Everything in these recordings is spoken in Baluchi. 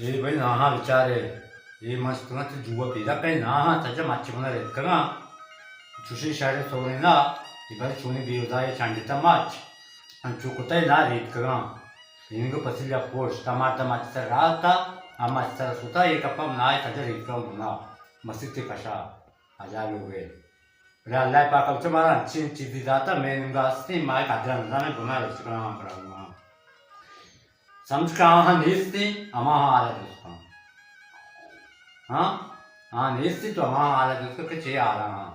اے بھئی ناہاں بچارے، اے مستونت جوا پیدا کئے ناہاں تجا مچ بنا ریتکگاں۔ چوشیں شہر سورے نا، اے بھئی چونی بیوزائی چنڈتا مچ، انچو کتئے نا ریتکگاں۔ اینگو پسیل یا پوش، تا مرد مچ سر راتا، ہم مچ سر سوتا، اے کپا نائے تجا ریتکگاں بنا، مسیت کشا۔ ہزار لوگے۔ بلے اللہ پاک ء چہ مارا انچیں چیزے داتا، مئے نیمگا ہستیں، ما اے قدر ء نزانیں، گناہ رچ کناں، ہم کناں۔ سمجھ کہ آہاں نیستیں، ہما حال ء دوستاں۔ ہاں؟ آہاں نیستیں تو ہما حال ء دوستاں کہ چے حال ء ہاں۔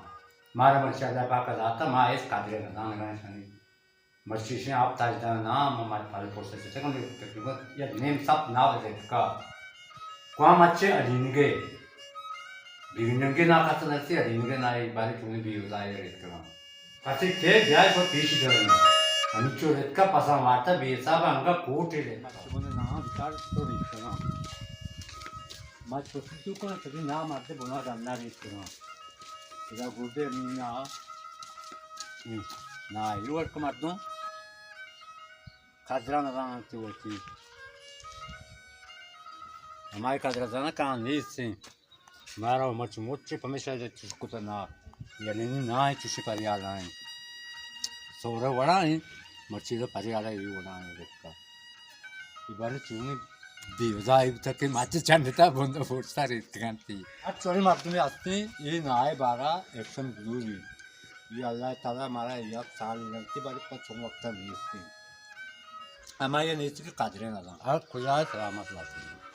مارا مرچی اللہ پاک ء داتا، ما اس قدر ء نزانگاں شانی۔ مرچی شیں آپ تاجدار نام، ہمارے پالے پوسٹر سے تکن تقریباً یک نیم سپ ناو ریتکا۔ کوام اچھے اڈینگے۔ بیگنگے نا کس نرسی اڈینگے نا، ایک بارے چونی بی ادائے ریتکا۔ پسی کہ بیائے شو پیش درن۔ ہمیچو ریتکا پسان وارتا بی حساب انگا کوٹی ریتکا۔ مچ بنے نا بیچار تو ریتکا۔ مچ پسی تو کن سبی نام آتے بنا دننا ریتکا۔ ادا گردے مینا۔ نا، اے وڑ کہ مردم قدر ء نزاننت وتی۔ ہمائی قدر ء زاناں کہ آ نیست انت۔ مارا مرچی مچ پمیشا چش کت نا، یعنی نا چشی پریال آئیں۔ سورہ وڑا ہیں، مرچی تو پریال ء اے وڑا ہیں رکھتا۔ اے بارے چونی بیوزائی بوتا کہ مچ چنڈتا بندہ پوچھتا ریت کنتی۔ ہر چوری مردمی ہستی، اے نائے بارا ایکشن ضروری۔ اے اللہ تعالی مارا یک سال لگتی بارے پر چون وقتا نیستی۔ اما یہ نیستی کہ قدرے نہ داں۔ ہر کجا سلامت باشی۔